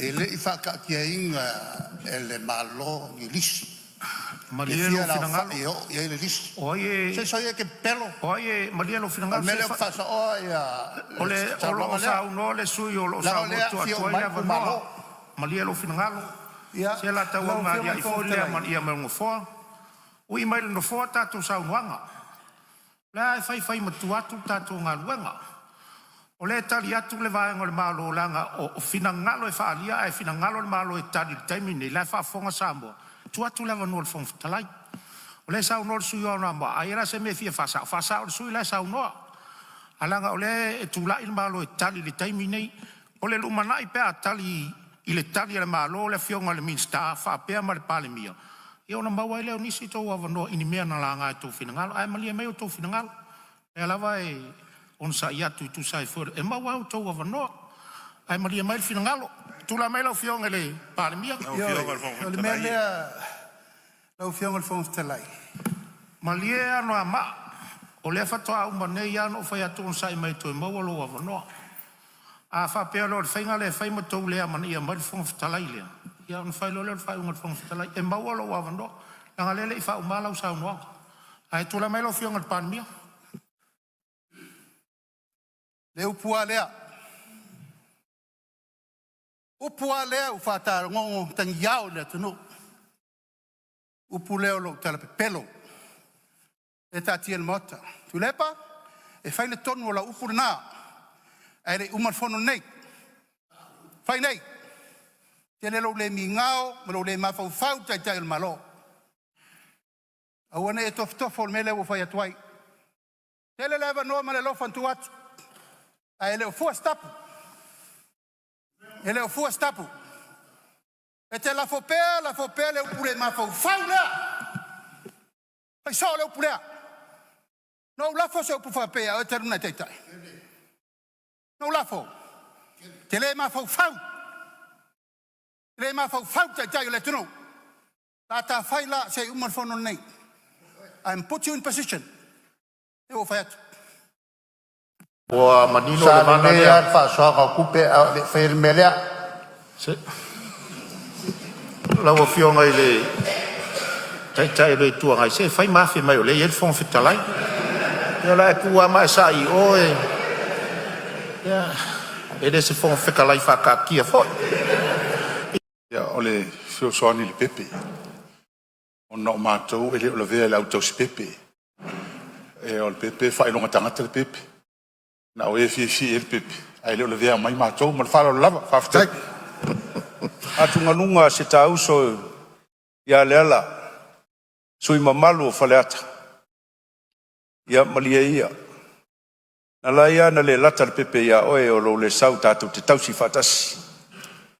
E le i faataatiaina e le Malo ni lisi. E Malie fia lou le finagalo. aofai e oo i ai le lisi. O ai e Se soia e te pepelo. O ai e malie lou O le finagalo mea se lea ou te faasaoa O le le o lo saunoaga o lea, saunoa le sui usufono o lo o leaga o saunoa lea e tuu aafia atu ai uma le ai itumalo. avanoa. Malie lou finagalo. Ia, Se o le a lau Afioga i tauaugaaliai le Fofoga foi le Fetalai, amanaia mai o le Nofoa. Ui mai le Nofoa tatou saunoaga. O lea e faifai matua atu le tatou galuega. O lea e tali atu le vaega o le Malo leaga o finagalo e faaalia ae finagalo le Malo e tali i le taimi lenei la e faafofoga Samoa, tuu atu le avanoa i le Fofoga Fetalai. O lea e saunoa le sui usufono o Anoamaa, a i ai la se mea e fia faasao, faasao i le sui usufono la e saunoa. Ae leaga o lea e tulai le Malo e tali i le taimi lenei. O le lumanai pe a tali i le tali a le Malo le Afioga i le Minisita faapea ma le Palemia, ia ona maua ai lea o nisi o outou avanoa i ni mea na laga i outou finagalo. Ae malie maia outou finagalo, o lea lava e onosai atu e tusa ai foi o le… e maua lava outou avanoa, ae malie mai le finagalo. Tulai mai lau Afioga i le Palemia. Lau ioe, Afioga i le Fofoga o le mea Fetalai, lea lau Afioga i le Fofoga Fetalai, Malie Anoamaa, o lea faatoa uma nei lava ona ou fai atu, onosai mai e toe maua lou avanoa. A faapea loa o le faiga lea e fai ma tou le amanaia mai le Fofoga Fetalai lea, ia ona fai loa lea o le faaiuga a le Fofoga Fetalai. E maua lou avanoa, leaga o lea e le i faauma lau saunoaga. Ae tulai mai lau Afioga i le Palemia. Le upu a lea, upu a lea ua faatalogo tagiao i le atunuu, upu lea o lou talapepelo lea taatia i le Maota. Tuilaepa, e fai le tonu o lau upu lena ae le i uma le fono lenei. Fai nei. Tele lou le migao ma lou le mafaufau i le Taitai o le Malo. Aua ne i e tofotofo i le mea lea ua ou fai atu ai. Tele le avanoa ma le alofa na tuu atu, ae le o fua se tapu, e le o fua se tapu. E te lafo pea lafo pea le upu le mafaufau lea. Fai sao le upu lea. Na ou lafo se upu faapea ia oe talu ona e taitai? Na ou lafo? E te le mafaufau, e le mafaufau le taitai o le atunuu. O le a ta fai la se i uma le fono lenei. I'm put you in position. Lea ua ou fai atu. Ua manino Sa le vala lelei lava lea. le faasoaina o tupe a o le i faia le mea lea. Lau Afioga i le Taitai o le Itu Agai, se fai ma afe mai o lea e i ai le Fofoga Fetalai. Ia o le a e tu lava ma e sa'i i o, ia, e le o se Fofoga Fetalai faataatia foi. Ia, o le fesoasoani i le pepe, ona o matou e le o lavea i le au tausi pepe. O le pepe e faailoga tagata le pepe. Na o e e fiafia i ai le pepe, ae le o lavea mai matou. Ma le faaaloalo lava. Faafetai. Atugaluga a si ta uso ia Leala, sui usufono mamalu o Faleata, ia malie ia, na ala ai ona le lata le pepe ia oe o lou le sau tatou te tausi faatasi.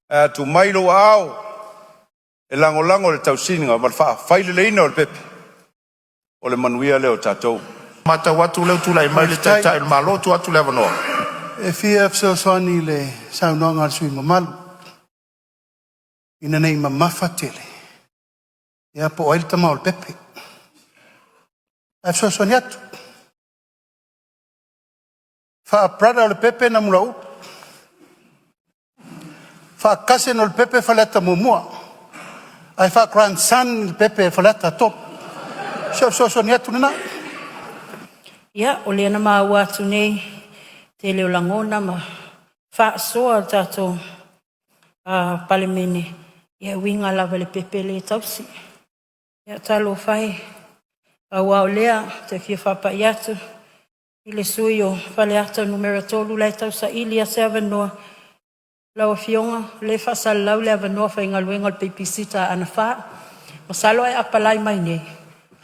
Ae a tuu mai lou aao e lagolago i le tausiga ma le faafaileleina o le pepe, o le manuia lea o tatou. E matau atu o lea ua tulai mai le Faafetai. Taitai o le Malo, tuu atu le avanoa. E fia fesoasoani i le saunoaga a le sui usufono mamalu, ina ne i mamafa tele, ia po o ai le tama o le pepe. Ae fesoasoani atu, faa-brother o Lepepe na Muliauma, faa-cousin o Lepepe Faleata 1, ae faa-grandson Lepepe Faleata 3. Si au fesoasoani atu lena. Ia, o lea na maua atu nei le tele o lagona ma faasoa a le tatou Palemene e uiga lava i le pepe lea e tausi. Ia talofa e, pau lava o lea ou te fia faapai atu i le sui usufono o Faleata 3 la e tausaili lava se avanoa. Lau Afioga o lea e faasalalau le avanoa faigaluega o le babysitter a Anafa. Masalo a e apalai mai nei,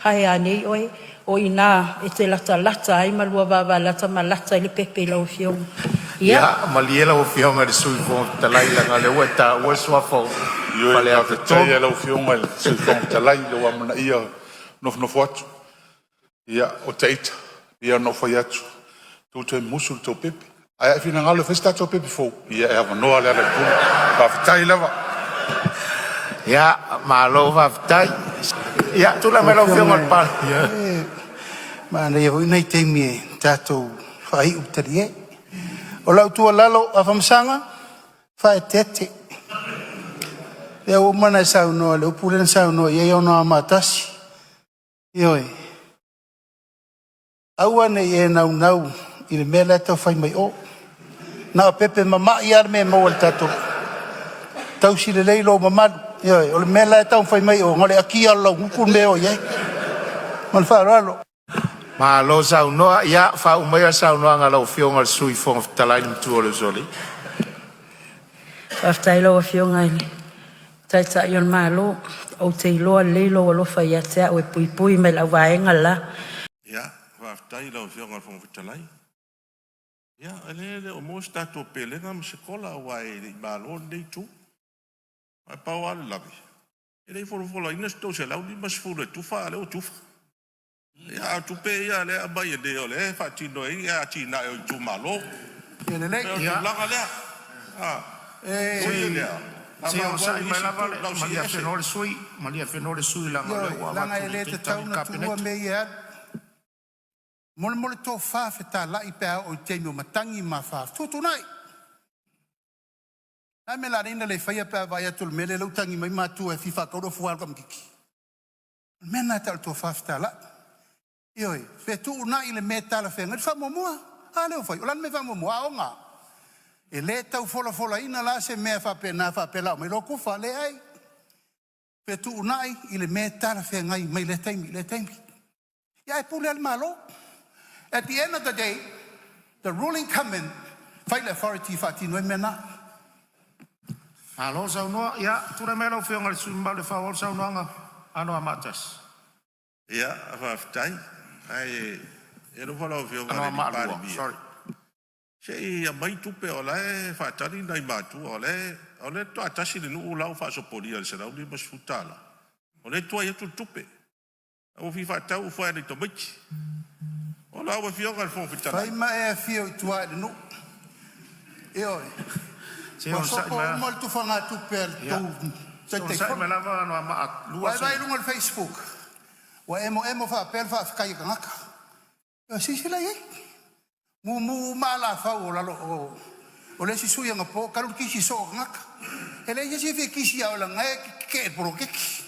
hire nei oe. O i ina e te latalata ai ma lua vavalata ma lata ai le pepe i lau afioga. Ia, Ia malie lau Afioga i le Sui Fofoga Fetalai leaga o lea ua e taua le suafa o Ioe, Faleata faafetai 3. lava i lau Afioga i le Sui Fofoga Fetalai i lou amanaia o lou nofonofo atu. Ia, o ita, e pei lava ona ou fai atu, tou te musu i le tou pepe. Ae a e finagalo e fai se tatou pepe fou, ia e avanoa Lealailepule. Faafetai lava. Ia malo faafetai. Ia tulai Lau mai lau Afioga Afioga i le Palemia. e manaia foi nai taimi e tatou faaiu le talie. O lau tuualalo, Afamasaga, faaeteete. Lea ua uma ona e saunoa i le upu lea na saunoa i ai Anoamaa 1. Ioe, aua ne i e naunau i le mea la e tau fai mai o, na o pepe mamai lava le mea e maua i le tatou… Tausi lelei lou mamalu. Ioe, o le mea la e taumafai mai o, na o le akia lava o le laugutu le mea e oo i ai. Ma le faaaloalo. Malo saunoa. Ia faauma maia le saunoaga a lau Afioga i le Sui Fofoga Fetalai le matua o le Usoalii. Faafetai i lau Afioga i le Taitai o le Malo, ou te iloa lelei lou alofa ia te au e puipui mai i lau vaega le la. Ia, faafetai i lau Afioga i le Fofoga Fetalai. Ia, o lea e le o maua se tatou pelega ma se kola aua e le i malo lenei itu. Ae pau lava le lave, e le i folafolaina se $350 e tufa a o lea ua tufa. Ia, a o tupe ia lea e aumai nei o lea e faatino ai atinae o itumalo. Ia E lelei. pei o le tulaga lea. E E ui i lea, a Se i maumau onosai i mai isi lava itu, lausi ese. Malie afenoa le sui usufono leaga o lea Ioe, ua leaga avatu e le le tali tatau a le ona tuua Kapeneta. mea ia e alu. Molemole tofa fetalai pe a oo i taimi o matagi ma afa, fetuutuunai. O le a le mea o le a ala ai ona le faia pe a vaai atu o le mea lea ua tagi mai matua e fia faatau lau fua o le tamaitiiti? O le mea lena e tau o le tofa fetalai. Ioe, fetuunai le mea e talafeagai, le faamuamua. A lea ua fai, o le a le mea e faamuamua? Aoga. E le tau folafolaina la se mea faapena faapea o le a aumai loa tufa, leai. Fetuunai i le mea e talafeagai mai lea taimi i lea taimi. Ia ae pule lava le Malo. At the end of the day, the ruling come in, fai le authority e faatino ai mea na. Malo saunoa. Ia tulai mai lau Afioga i le sui usufono mamalu e faaauau le saunoaga a Anoamaa 1. Ia, faafetai. Ae e alofa lau Afioga i le Anoamaa 2, Palemia, sorry. se i aumai tupe o la e faatali nai matua, o lea faatoa tasi le nuu la ua faasopolia i le $150, o lea e tuai atu le tupe. Ae ua fia faatau uafa i nai tamaiti. O lau Afioga i le Fofoga Fai Fetalai, ma e afio i tua i le nuu. Ioe, Se i ua onosai sopo mai uma le tufagatupe a le tou se i onosai Taitaifono. mai lava Anoamaa 2 Ua e se vaai i i luga o le Facebook, ua emoemo faapea le faafetai a tagata. Ia silasila i ai, mumu uma alafau o lalo o o le isi sui anapo talu le kisi soo o tagata. E leai se isi e fia kisi ia oe leaga o lena e te tetee i le poloketi.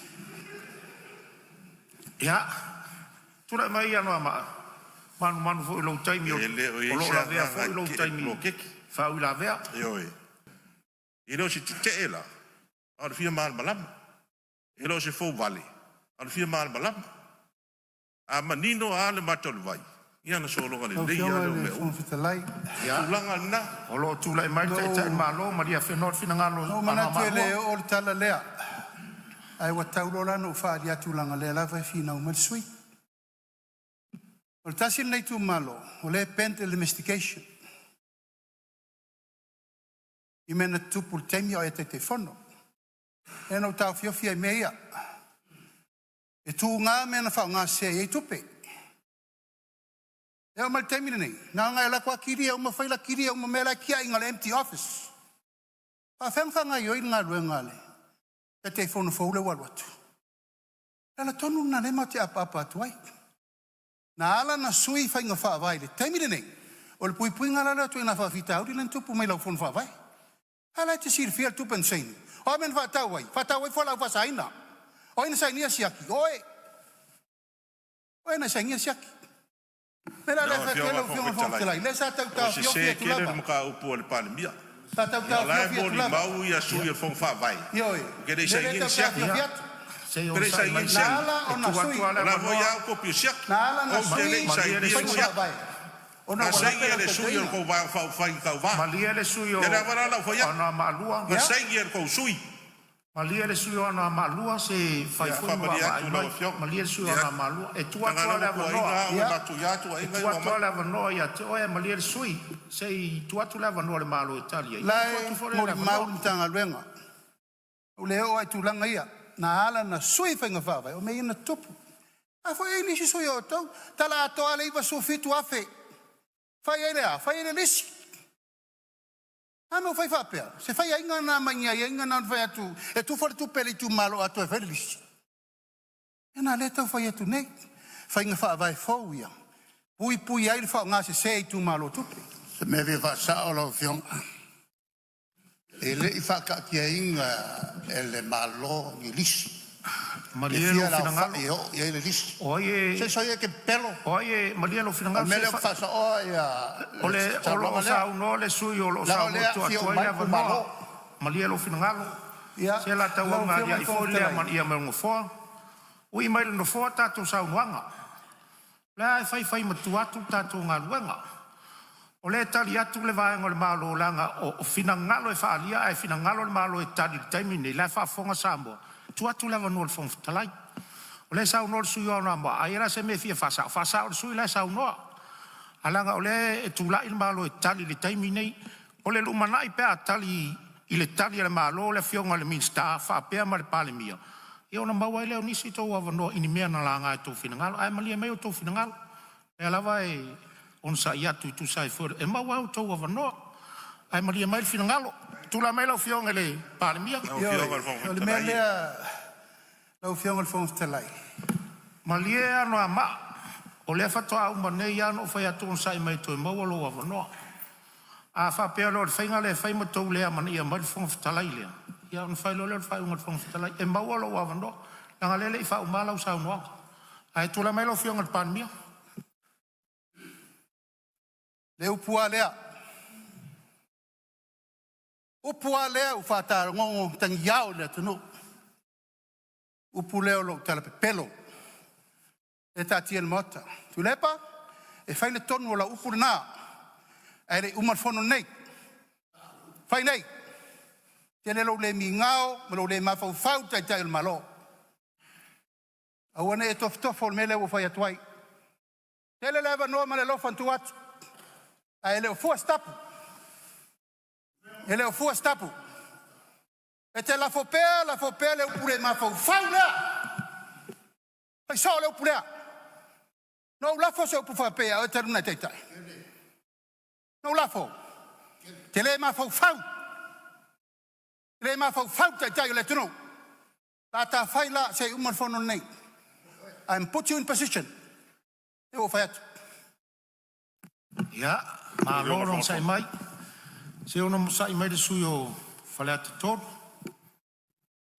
Ia, tulai mai Anoamaa, manumanu foi i lou taimi o e le o i o ai lo o se lavea agaga foi e lou tetee i le taimi poloketi. faauilavea. Ioe. E le o se tetee la, a o le fia malamalama. E le o se fouvale, a o le fia malamalama. A manino lava le mata o le vai, ia ona sologa Lau lelei Afioga lava i lea o le mea Fofoga uma. Fetalai, O le Ia, tulaga lena. o lo o tulai mai le na Taitai o le ou Malo, malie afenoa le finagalo na ou o manatu Anoamaa e le 2. oo le tala lea, ae ua tau loa la ona ou faaali atu leaga o lea lava e finau mai le sui usufono. O le tasi lenei itumalo o lea e pending le investigation i mea na tutupu i le taimi a o e Taitaifono. Lea na ou taofiofi ai i mea ia. E tuga mea na faaaoga i ai tupe. E oo mai i le taimi lenei, na ona e alu atu lava kilia uma fai la kilia uma mea la e tiai na o le empty office. E faapefea ona faagaoioi le galuega a le Taitaifono fou lea ua alu atu? O le ala tonu lena o lea matou te apaapa atu ai. Na ala ona sui faiga faavae i le taimi lenei, o le puipuiga la lea o ituaiga faafitauli lea na tupu mai i lau fono faavae. A la e te silafia le tupe na saini? O a mea na faatau ai? Faatau ai fualaau faasaina. O ai na sainia siaki? O oe. O oe na sainia siaki. O le mea la lea Lau e fai atu ai Afioga i lau le Afioga i Fofoga le Fofoga Fetalai, Fetalai, lea sa tau ua taofiofi sese atu tele le lava. mataupu a le Palemia. Sa tau O la e taofiofi atu lava. molimau sui o le Fono Faavae, Ioe. ou te le i O le mea lea sainia e ni tau siaki. taofiofi Ia, atu. se i Ou te le i onosai sainia mai ni Na siaki. ala e ona tuu sui atu lava le O la foi avanoa. lava kopi o siaki. Na ala ona Ou te le sui i Malie le sainia ni faiga sui siaki. faavae, ona Na ua lape saini e lau le sui o le taitaiga. tou Vaega Faaupufai na tauva. Malie le sui Ia o le ava la o lau fai atu. Anoamaa 2. Na Ia, saini e le tou sui. Malie le sui usufono o Anoamaa 2 se i fai Ia foi ma faamalie vaavaai atu i lau mai. Afioga. Malie le sui usufono o Ia, Anoamaa 2. E tuu leaga atu o lava lea le ua tuuaiga avanoa. au e ia. matuia E tuuaiga ia tuu ua atu lava aumai. le avanoa ia te oe, malie le sui usufono, se i tuu atu le avanoa i le Malo e tali ai, La ona tuu e atu foi lea o le molimau avanoa. le Matagaluega. Ua le oo lava i tulaga ia. Na ala ona sui faiga faavae, o mea ia na tutupu. A foi e i ai nisi sui o outou, tala atoa lava le $97,000. Fai ai le a? Fai ai le lisi. A mea ua fai faapea? Se faiaiga lena mai ni aiaiga na ona fai atu e tufa le tupe a le itumalo atoa e fai le lisi. Ia na lea e tau fai atu nei. Faiga faavae fou ia, puipui ai le faaaoga sese e itumalo o tupe. Se mea e fia faasao lau Afioga, e le i faataatiaina e le Malo ni lisi. Malie E lou fia finagalo. laofai e oo i ai le lisi. O ai e Se soia e te pepelo. O ai e malie lou O finagalo le mea se lea ou te faasaoa ia O le le o lo saunoaga o lea. saunoa le sui usufono o lo o Leaga o saunoa lea e tuu aafia atu ai uma le ai avanoa. itumalo. Malie lou finagalo. Ia, Se la lau Afioga i le tauauga Fofoga foi lea Fetalai, ma ia mai le Nofoa. Ui mai le Nofoa tatou saunoaga. O lea e faifai matua atu le tatou galuega. O lea e tali atu le vaega o le Malo leaga o finagalo e faaalia ae finagalo le Malo e tali i le taimi lenei, la e faafofoga Samoa, tuu atu le avanoa i le Fofoga Fetalai. O lea e saunoa le sui usufono o Anoamaa, a i ai la se mea e fia faasao, faasao i le sui usufono la e saunoa. Ae leaga o lea e tulai le Malo e tali i le taimi lenei. O le lumanai pe a tali i le tali a le Malo le Afioga i le Minisita faapea ma le Palemia, ia ona maua ai lea o nisi o outou avanoa i ni mea na laga i outou finagalo. Ae malie maia outou finagalo, o lea lava e onosai atu e tusa ai foi e maua ai outou avanoa. Ae malie mai le finagalo. Tulai mai lau Afioga i le Palemia. Lau ioe, Afioga i le Fofoga o le mea Fetalai, lea lau Afioga i le Fofoga Fetalai, Malie Anoamaa, o lea faatoa uma nei lava ona ou fai atu, onosai mai e toe maua lou avanoa. A faapea loa o le faiga lea e fai ma tou le amanaia mai le Fofoga Fetalai lea, ia ona fai loa lea o le faaiuga a le Fofoga Fetalai. E maua lou avanoa, leaga o lea e le i faauma lau saunoaga. Ae tulai mai lau Afioga i le Palemia. Le upu a lea, upu a lea ua faatalogogo tagiao i le atunuu, upu lea o lou tala pepelo e taatia i le Maota. Tuilaepa, e fai le tonu o lau upu lena, ae le i uma le fono lenei. Fai nei. Tele lou le migao ma lou le mafaufau i le Taitai o le Malo. Aua ne i e tofotofo i le mea lea ua ou fai atu ai. Tele le avanoa ma le alofa na tuu atu, ae le o fua se tapu. E le o fua se tapu. E te lafo pea, lafo pea le upu le mafaufau lea. Fai sao le upu lea. Na ou lafo se upu faapea ia oe talu ona e taitai. Na ou lafo. E te le mafaufau. E le mafaufau le taitai o le atunuu. La ta fai la se i uma le fono lenei. I'm put you in position. E ua fai atu. Ia, lau malo Afioga i le le Fofoga onosai mai. Se onosai mai le sui usufono o Faleata 3.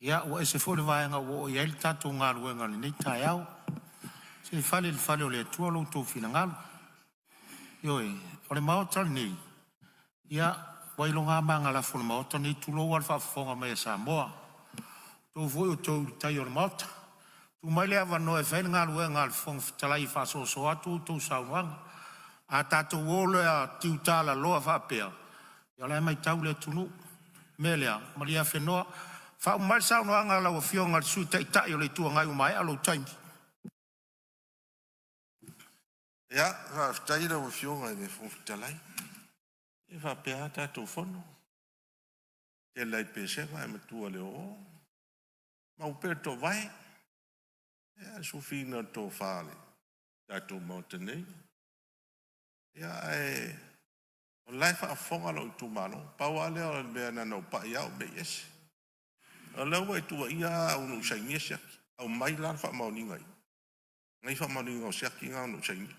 Ia, ua ese foi le vaega ua oo i ai le tatou galuega i lenei taeao. Se i fale i le fale o le Atua lo outou finagalo. Ioe, o le Maota lenei, ia, ua iloga lava magalafu o le Maota lenei, tulou lava le faafofoga mai a Samoa. O outou foi o toe Ulutaia o le Maota, tuu mai le avanoa e fai ai le galuega a le Fofoga Fetalai e faasoasoa atu a outou saunoaga. A tatou o loa e tiutalaloa faapea, ia o la e matau le atunuu. O le mea lea, malie afenoa, faauma mai le saunoaga a lau Afioga i le Sui Taitai o le Itu Agai ua maea lou taimi. Ia, faafetai i lau Afioga i le Fofoga Fetalai. E faapea lava tatou fono, e tele lava i Pesega ae matua i le oo. Mau pea le toovae, ia, le sufiina o le tofa i le tatou Maota nei. Ia, ae o la e faafofoga lou itumalo. Pau lava lea o le mea na ona ou pai lava ou mei ese. O lea ua e tuuaia au na ou sainia siaki. Aumai la le faamaoniga i i faamaoniga o siaki na na ou sainia.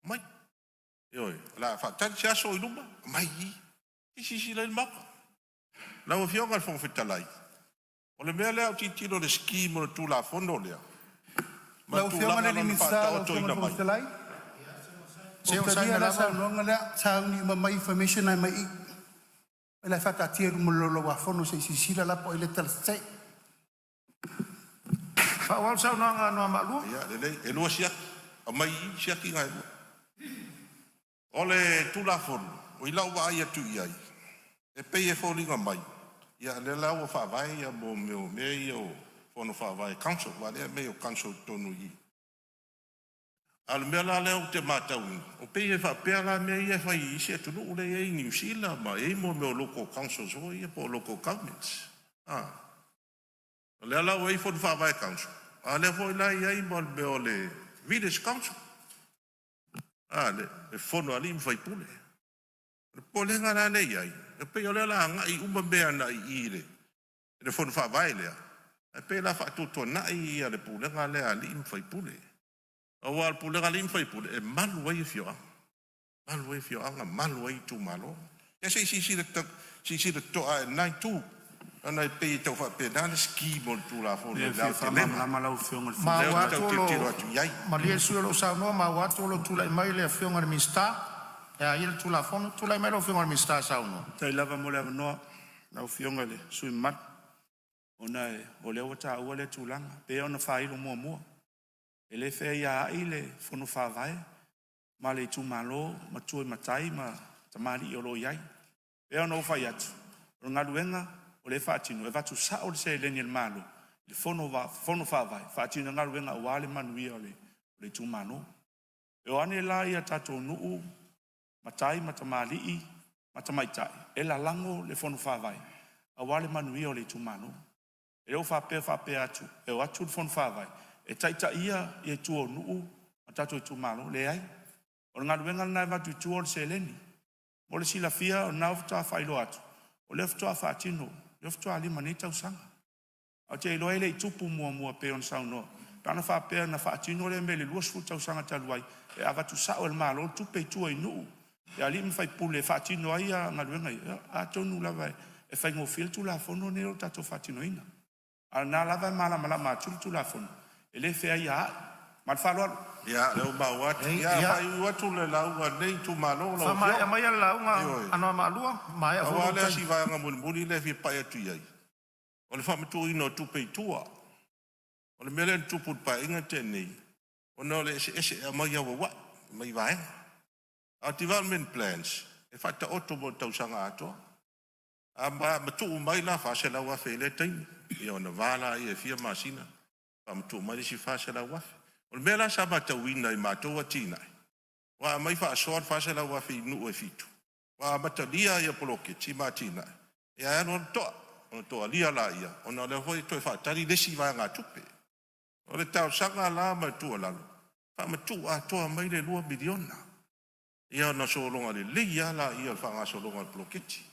Aumai. Ioe, o le a faatali se aso o i luma, aumai i i. Se i silasila i ai le Maota. Lau Afioga i le Fofoga Fetalai, o le mea lea a ou tilotilo i le scheme o le Tulafono lea ma le Lau Afioga i tulaga le lona Minisita, lau Afioga i le faataotoina Fofoga mai. Fetalai, Se ua ou onosai talia mai la lava. saunoaga lea, sauni uma mai information ae mai i i. O le a faataatia i luma o le Laulau-a-Fono se i silasila la po o ai le talasese. Faaauau le saunoaga a Anoamaa 2. Ia, lelei, e lua siaki, aumai i i siaki na e lua. O le Tulafono, i lau vaai atu i ai, e pei e foliga mai, ia lea la ua faavae ia mo mea o mea ia o Fono Faavae Council, aua o lea e aumai o council i totonu i i. A o le mea la lea ou te matauina, o pei e faapea la mea ia e fai i isi atunuu lea e i ai i Niu Sila ma e i ai mo mea o local councils foi ia po o local governments. Ah, o lea la ua i ai Fono Faavae Council, a o lea foi la e i ai ma le mea o le Village Council. Ah, le fono a alii ma faipule. O le popolega la lea e i ai, e pei o lea o le a agai uma mea agai i i le Fono Faavae lea, ae pei o le a faatuatuanai ia le pulega lea a alii ma faipule. Aua o le pulega a alii ma faipule e malu ai afioaga, malu ai afioaga, malu ai itumalo. Ia se i silasila totoa i lena itu. Ona e pei e tau faapena le scheme o le Tulafono E i le fia aotelega. faamalamalama lau Afioga i le Fofoga Lea Maua ou te atu tau o lo tilotilo atu i ai. Malie le sui usufono o lo o saunoa, maua atu o lo o tulai mai le Afioga i le Minisita e a ia le Tulafono. Tulai mai lau Afioga i le Minisita e saunoa. Faafetai lava mo le avanoa lau Afioga i le sui usufono mamalu, ona o lea ua taua lea tulaga. E pei ona faailo muamua, e le feaiaai le Fono Faavae ma le itumalo, matua i matai ma tamalii o lo o i ai. E pei ona ou fai atu, o le galuega o lea e faatino, e avatu sao le seleni a le Malo i le Fono Faavae e faatino ai galuega aua le manuia o le itumalo. E o ane la ia tatou nuu, matai ma tamalii ma tamaitai e lalago le Fono Faavae aua le manuia o le itumalo. E le o faapea atu e o atu le Fono Faavae e taitaia ia tua o nuu ma tatou itumalo, leai. O le galuega lena e avatu i tua o le seleni. Mo le silafia o lena faatoa faailoa atu, o lea faatoa faatino, lea faatoa 5 nei tausaga. Ae ou te iloa e le i tupu muamua e pei ona saunoa. Pe ana faapea na faatino lea mea i le 20 tausaga talu ai, e avatu sao e le Malo le tupe i tua i nuu i alii ma faipule e faatino ai galuega ia, atonu lava e faigofie le Tulafono lenei o lo o tatou faatinoina. A o lena lava e malamalama atu le Tulafono, e le feaiaai. Ma le faaaloalo. Ia, o lea ua maua atu. Ia faaiuiu atu le lauga a lenei itumalo lau Faamaea Afioga. maia le lauga Ioe. Anoamaa 2, maea Pau foi lava lou lea o taimi. si vaega mulimuli lea e fia pai atu i ai, o le faamatuuina o tupe i tua. O le mea lea na tupu i le Paeaiga na tea nei, ona o le eseese e aumai auauai mai vaega. A o development plans, e faataoto mo le tausaga atoa. A matuu mai la $400,000 i lea taimi, ia ona va lea e fia masina faamatuu mai le isi $400,000. O le mea la sa matauina i matou atinae, aua a aumai faasoa le $400,000 i nuu e 7, ua amatalia ia poloketi ma atinae, ia ae alu alu toa, ona toalia laia, ona o lea foi e toe faatali le isi vaegatupe. O le talosaga la ma le tuualalo, faamatuu atoa mai le $2 miliona, ia ona sologa lelei lava lea o le faagasologa o le poloketi.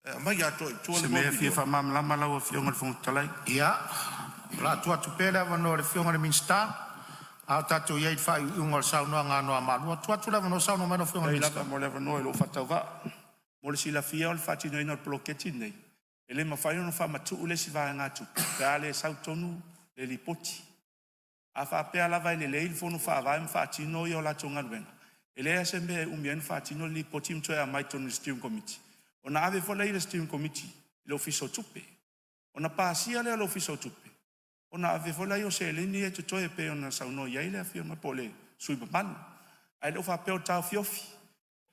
E aumai atoa i tua Se le $2 mea e fia miliona. faamalamalama lau Afioga i le Fofoga Fetalai. Ia, o le a tuu atu pea le avanoa i le Afioga i le Minisita, a o tatou i ai i le faaiuiuga o le saunoaga a Anoamaa 2. Tuu atu le avanoa, saunoa mai lau Afioga i le Faafetai Minisita. lava mo le avanoa i lou faatauvaa. Mo le silafia o le faatinoina o le poloketi lenei, e le mafai ona faamatuu le isi vaegatupe pe a le sau tonu le lipoti. A faapea lava e lelei le Fono Faavae ma faatino a latou galuega, e leai lava se mea e umi ai ona faatino le lipoti ma toe aumai totonu i le Steering Committee, ona ave foi lea e le Steering Committee i le Ofisa o Tupe. Ona pasia lea e le Ofisa o Tupe, ona ave foi lea o seleni ia e totoe e pei ona saunoa i ai le afioga po o le sui usufono mamalu. Ae le o faapea o taofiofi.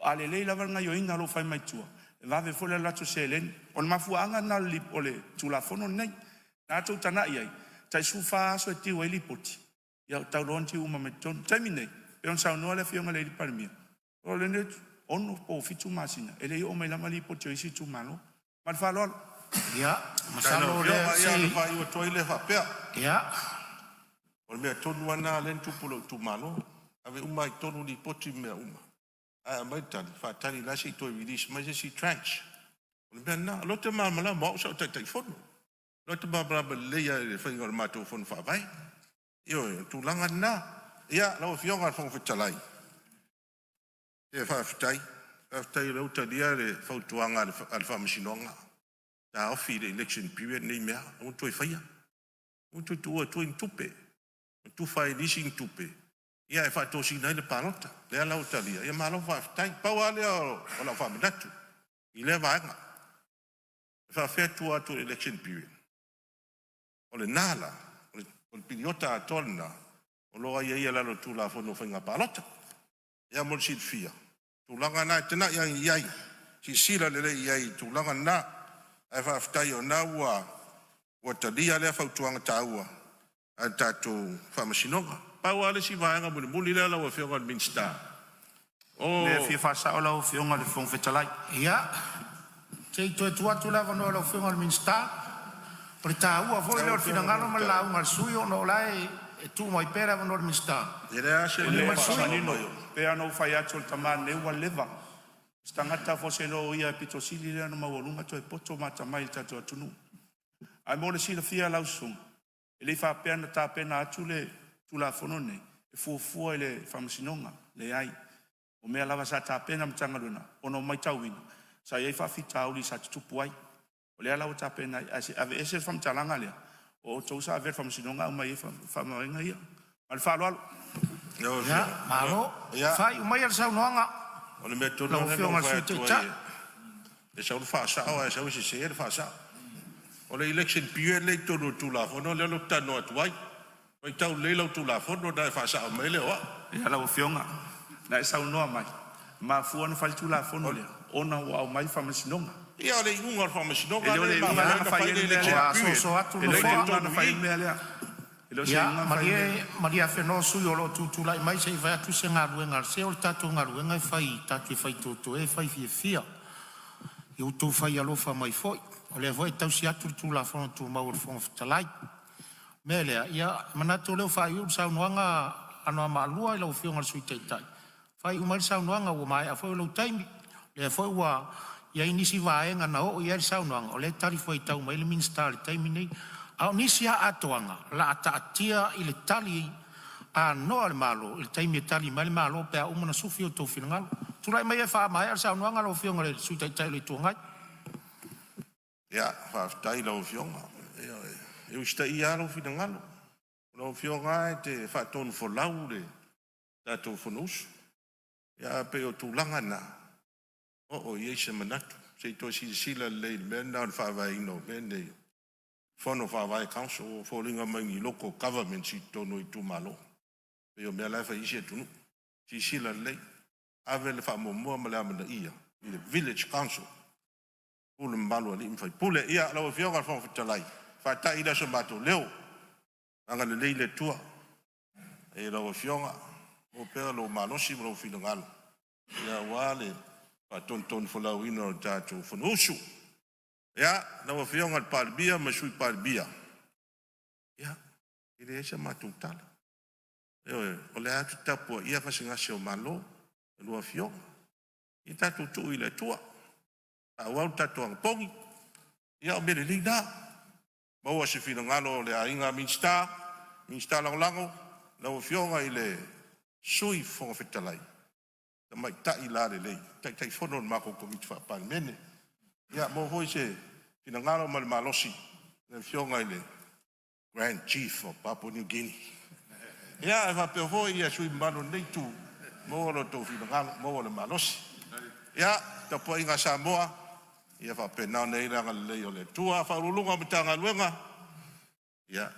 A lelei lava le gaoioiga o lo o fai mai tua, e vave foi le alu atu o seleni. O le mafuaaga lena o le Tulafono lenei. Na outou tagai i ai, e tai 14 aso e due ai lipoti, ia ua tatau loa ona due uma mai totonu. O le taimi lenei, e pei ona saunoa le Afioga i le Palemia, o le 6 po o 7 masina e le i oo mai lava lipoti a isi itumalo. Ma le faaaloalo. Ia, Faafetai i lau masalo o lea Afioga, ia se ona i... faaiu atu ai lea faapea, Ia, o le mea tonu lava lena lea na tupu i lou itumalo, ave uma lava i totonu lipoti ma mea uma, ae aumai le tali, faatali o la e se i toe release mai se isi tranche. O le mea lena, o lea ou te malamalama o au sa ou Taitaifono. O lea ou te malamalama lelei lava i le faiga o le matou Fono Faavae. Ioe, o le tulaga lena. Ia, lau Afioga i le Fofoga Fetalai, se faafetai, faafetai o lea ua talia le fautuaga a le Faamasinoga, taofi i le election period nei mea, aua le toe faia, aua le toe tuua i tua ni tupe, e tufa ai e nisi ni tupe, ia e faatosina ai le palota. Lea la ua talia, ia malo faafetai. Pau lava lea o lau faamanatu i lea vaega, e faapefea tua atu o le election period. O lena la, o le piliota atoa lena, o lo o aiaia i lalo o le Tulafono o Faiga Palota. Ia mo le silafia, tulaga na e tagai ane i ai, silasila lelei i ai i tulaga na. Ae faafetai o lena ua talia lea fautuaga taua a le tatou Faamasinoga. Pau lava le isi vaega mulimuli lea lau Afioga i le Minisita, O le mea e o fia faasao lau Afioga i le Fofoga Fetalai. Ia, se i toe tuu atu le avanoa i lau Afioga i le Minisita. O le taua foi lea lau o le Afioga i le finagalo Fofoga ma le Fetalai, lauga a le sui usufono ona o la e tuu mai pea le avanoa i le Minisita. e leai lava se O Malie mea o lea mai e le sui usufono. faasao faamanino, mai o. pei lava ona ou fai atu o le tama lenei ua leva. O se tagata fo se loia aupito sili lea ona maualuga toe poto ma atamai i le tatou atunuu. Ae mo le silafia e lau susuga, e le i faapea na tapena atu le Tulafono lenei e fuafua i le Faamasinoga, leai. O mea lava sa tapena e le Matagaluega ona ua matauina sa i ai faafitauli sa tutupu ai. O lea la ua tapena i ai, ae se i aveese le faamatalaga lea, o outou sa avea i le Faamasinoga aumai ai faamavaega ia. Ma le faaaloalo. Ia, malo. Faaiu maia le saunoaga O le mea tonu lau lava lea na Afioga ou i le fai Sui atu ai, Taitai. e sau le faasao ae sau e sese le faasao. O le election period lea e i totonu o le Tulafono lea ou te talanoa atu ai. Faitau lelei lau Tulafono ona e faasao mai lea o au. Ia lau Afioga, na e saunoa mai, e mafua ona fai le Tulafono lea ona ua aumai le Faamasinoga. Ia, o le iuga o le E Faamasinoga le o lea le e iuga mafua lea ai na ona fai fai ai le le mea election lea. Ua period soso atu E le le o lea se e i Nofoa. iuga na totonu fai i ai le i. mea lea. E le o se Ia, iuga na fai ai le mea malie, lea. malie Afenoa sui usufono o lo o tutulai mai se i fai atu se galuega a le… Se o le tatou galuega e fai tatou te fai toetoe, fai fiafia. Ia outou fai alofa mai foi. O lea foi e tausi atu le Tulafono Tumau a le Fofoga Fetalai. O le mea lea, ia, e manatu o lea ua faaiuiu le saunoaga a Anoamaa 2 i lau Afioga i le Sui Taitai, faaiu mai le saunoaga ua maea foi lou taimi. O lea foi ua i ai nisi vaega na oo i ai le saunoaga, o lea e talifuaitau mai ai le Minisita i le taimi lenei. A o nisi lava atoaga o le a taatia i le tali anoa a le Malo i le taimi e tali mai ai le Malo pe a uma ona sufi outou finagalo. Tulai maia e faamaea le saunoaga lau Afioga i le Sui Taitai o le Itu Agai. Ia, faafetai i lau Afioga. Ioe, e usitaia lava lou finagalo. O lau Afioga lava e te faatonufolau le tatou Fonousu. Ae pei o tulaga na, oo i ai se manatu, se i toe silasila lelei i le mea lena o le faavaeina o mea nei o Fono Faavae Council, ua foliga mai ni local governments i totonu o itumalo, pei o mea la e fai e isi atunuu. Silasila lelei, ave le faamuamua ma le amanaia i le Village Council, pule mamalu a alii ma faipule. Ia, lau Afioga i le Fofoga Fetalai, faata'i lea o so matou leo, agalelei le Atua i lau Afioga, maua pea lou malosi ma lou finagalo aua le faatonutonufolauina o le tatou Fonousu. Ia, lau Afioga i le Palemia ma le Sui Palemia, ia, e leai sa matou tala. Ioe, o lea lava ou te tapuaia gasegase o malo a lua afioga. Ia tatou tuu i le Atua, faaauau le tatou anapogi, ia o mea lelei na. Maua se finagalo o le Aiga Minisita, Minisita Lagolago, lau Afioga i le Sui Fofoga Fetalai, tamaitai lalelei, Taitaifono o le matou Komiti Faa-Palemene. Ia maua foi se finagalo ma le malosi i le Afioga i le Grand Chief of Papua New Guinea. Ia, e faapea foi sui usufono mamalu o lenei itu, maua lo outou finagalo, maua le malosi. Ia, le tapuaiga a Samoa, ia faapena ona i ai le agalelei o le Atua. Ofisa Sili o Pulega o Matagaluega, ia,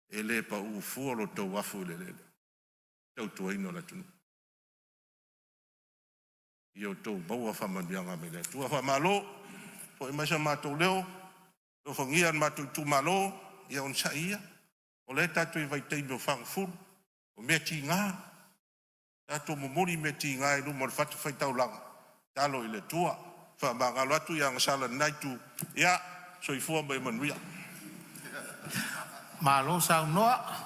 e le pau fua lo outou afu i le eleele i le tautuaina o le atunuu. Ia outou maua faamanuiaga mai le Atua. Faamalo. Foi mai so matou leo, alofagia lo matou itumalo, ia onosai ia, o lea tatou te i le vaitaimi o fagafulu, o mea tiga, tatou momoli mea tiga i luma o le fatafaitaulaga, tatalo i le Atua, faamagalo atu ia agasala i lena itu. Ia, soifua ma ia manuia. Malo saunoa.